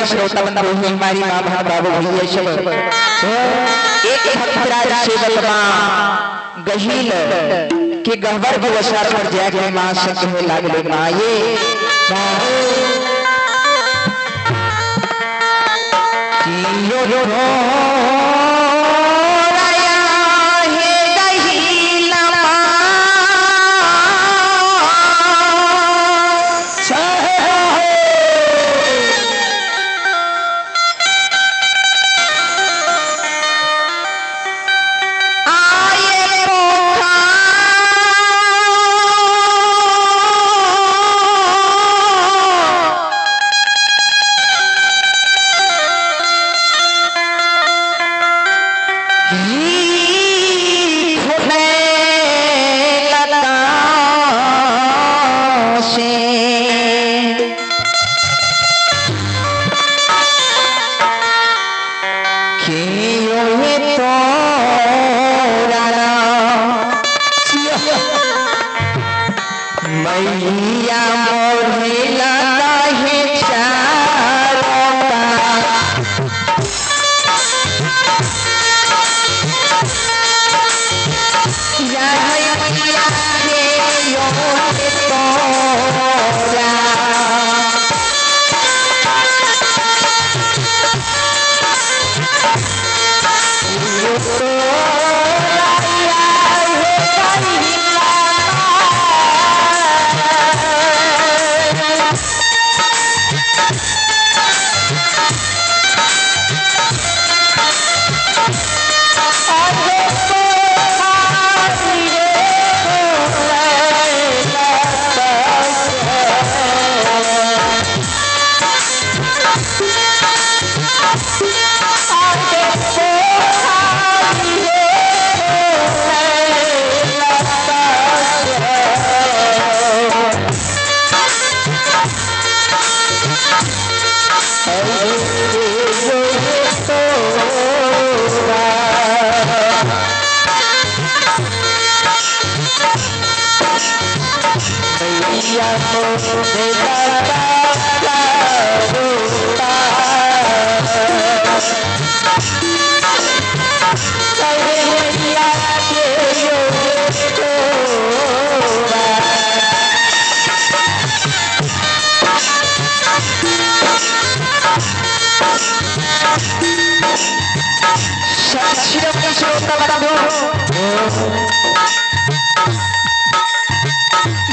श्रोता बंदा हमारी माँ बहन बाबू भैया सब एक भक्तराज सेवक माँ गहील के गहवर के वसार पर जाके माँ से कहे लागले माँ ये कियो रो मैया मोरे लगा है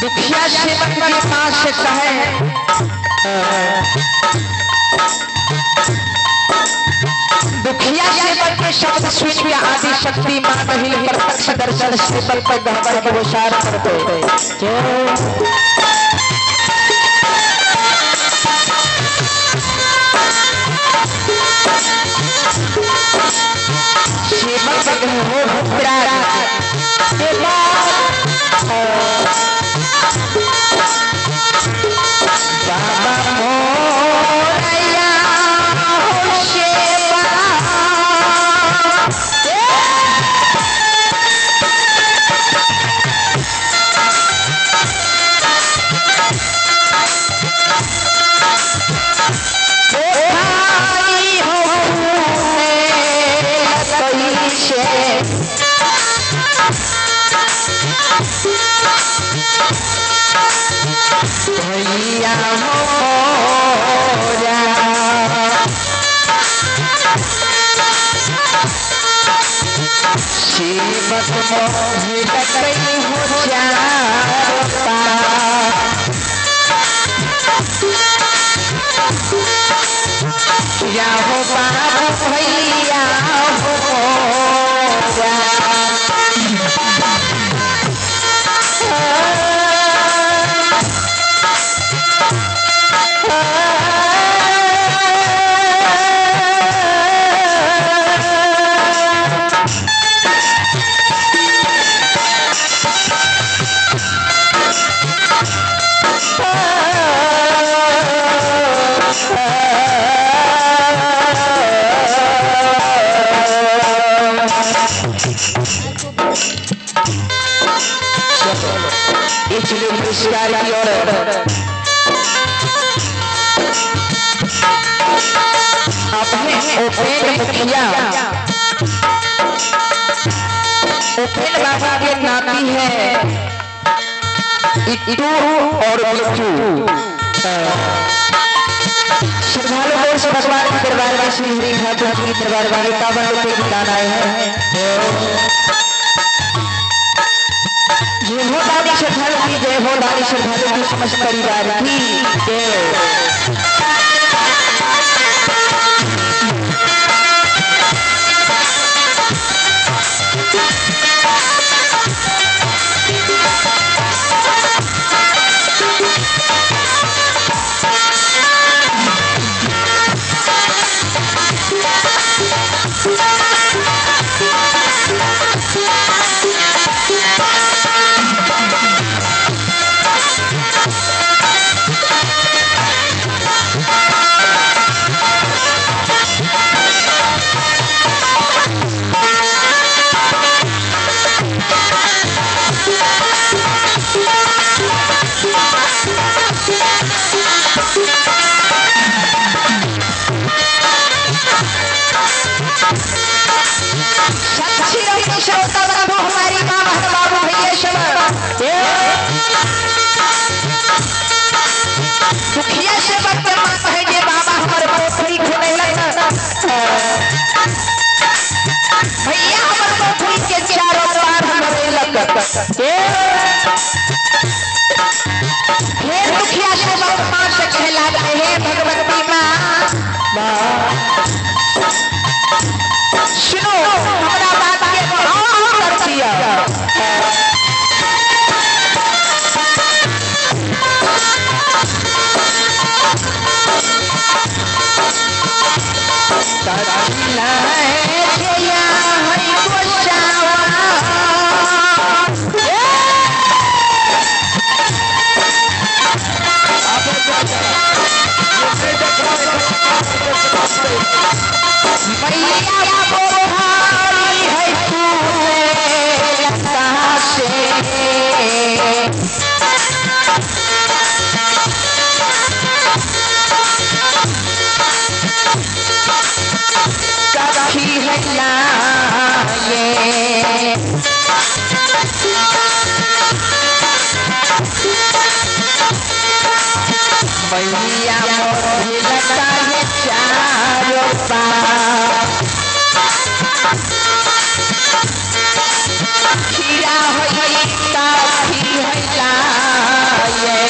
दुखिया सेवक के पास से कहे दुखिया सेवक के शब्द सुन के आदि शक्ति मां गहिल प्रत्यक्ष दर्शन सेवक पर गहबर के विचार करते सेवक हो भक्तराज बाबा मोरया हो सेवा भाई हो कैसे भैया मोरा सेवक मोहे लकई हो जाता या हो बाबू भैया हो मोरा। इसलिए पुरस्कार की ओर बाप है ओपेन मुखिया, ओपेन बाबा के नाती है इट्टू और बिट्टू। श्रद्धालु दोस्त भगवान के दरबार में श्री हरि ठाकुर जी के दरबार में 51 रुपए की दान आए हैं। जय हो दानी श्रद्धालु की जय हो, दानी श्रद्धालु की समस्त परिवार की जय। श्रोता बंधु हमारी माँ बाबू भैया दुखिया से है जे बाबा हमारे पोखरी खुनेलक भैया हमारे पोखरी के चारों पार हमेलक। फिर दुखिया से माँ से कहला हे भगवती माँ, सुनो हमारा बात के कर दिया। मैया लगा है चारों पार, खीरा होई काफी है लाए।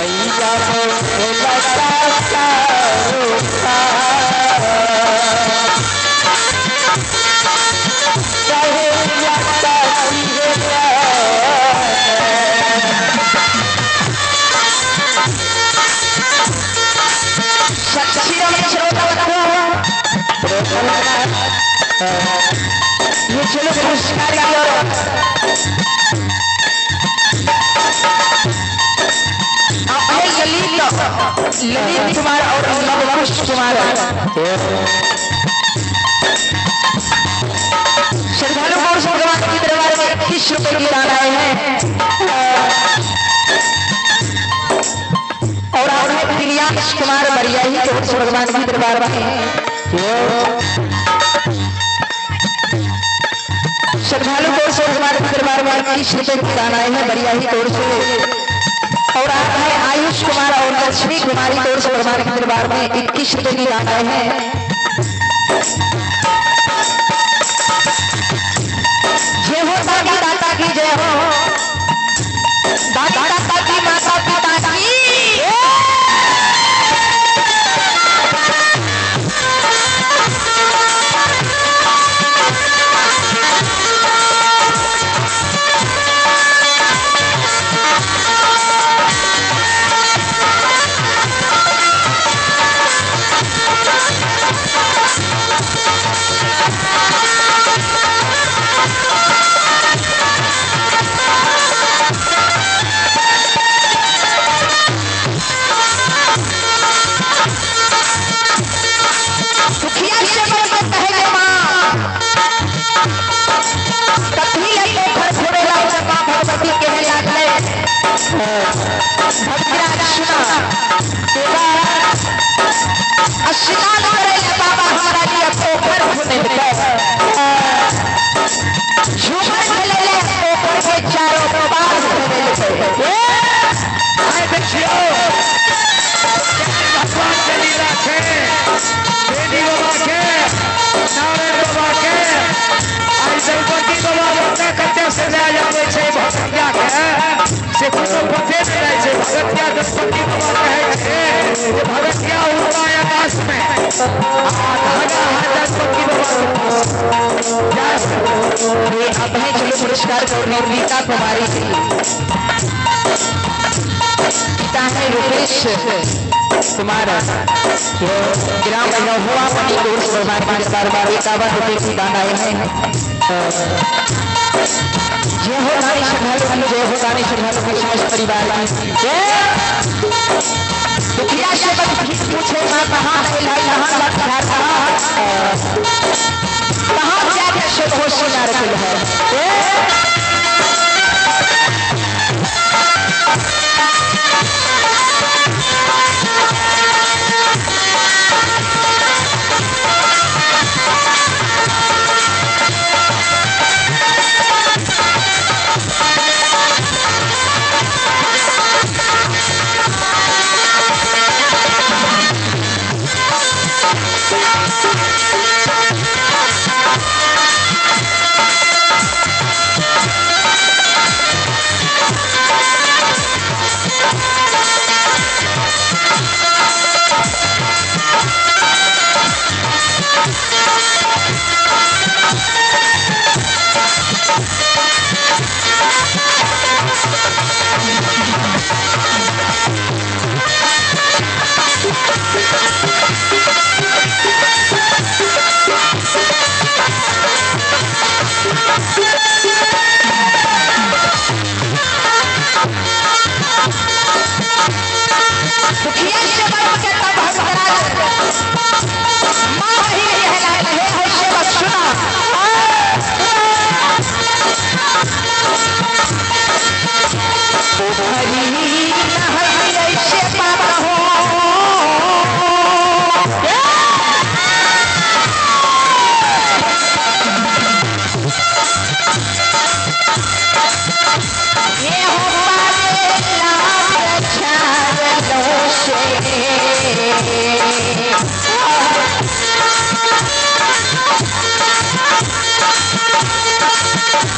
मैया बोलता ये चलो पुरस्कार की ओर ललित कुमार और लवकुश कुमार श्रद्धालु और भगवान के दरबार में 21 रुपए की दान आए हैं। और आप प्रियांश कुमार बरियाही के भगवान के दरबार में श्रद्धालु को भगवान के दरबार में 21 रुपए की दान आए हैं बरियाही तौर से। और आप है आयुष कुमार और लक्ष्मी कुमारी तौर से भगवान के दरबार में 21 रुपए की दान आए हैं। जय हो दादी दाता की जय हो, दादा दाता की माता पिता की। स्नान करे बाबा हमारा लिए पोखर खुने झूमर खेले पोखर के चारों पार देखियो भगवान के लीला के बेदी बाबा के नारायण बाबा के आई दलपति बाबा बता कते से ले जावे छै भगतिया के से कोनो पते नहीं रहे छै। भगतिया दलपति बाबा कहे छै जे भगतिया उड़ता आकाश में आ धागा है दलपति बाबा के पास। ये अब है चलो पुरस्कार को रीता कुमारी पिता है रुपेश कुमार ग्राम नहुआ मणि कोर्स भगवान के दरबार में 51 रुपए की दान आए हैं। जय हो दानी श्रद्धालु की जय हो, दानी श्रद्धालु के समस्त परिवार की। दुखिया से पूछे माँ कहाँ है भाई, कहाँ कहाँ कहाँ जाके शुभ हो सुना रखल है।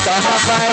कहाँ पर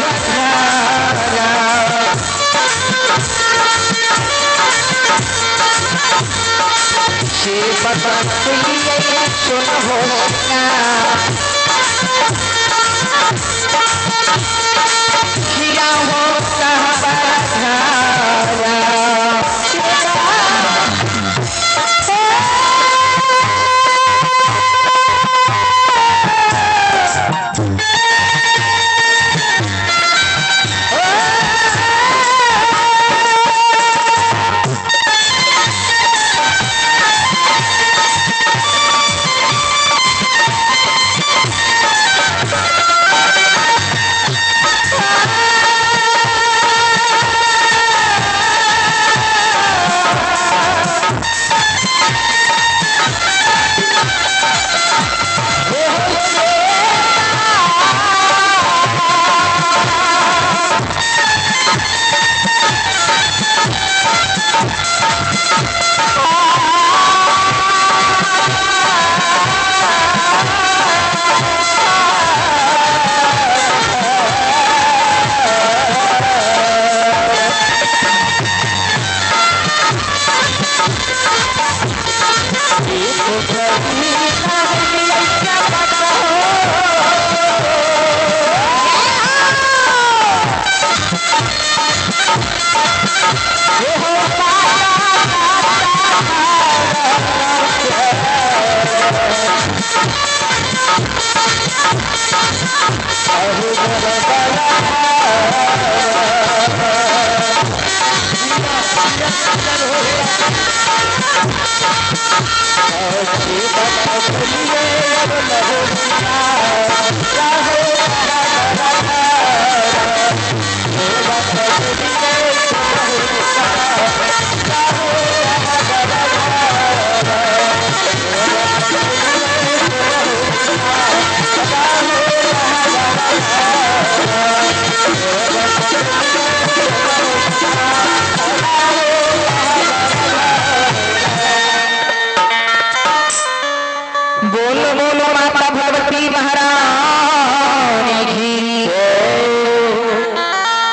बोलो बोलो माता भगवती महारानी की।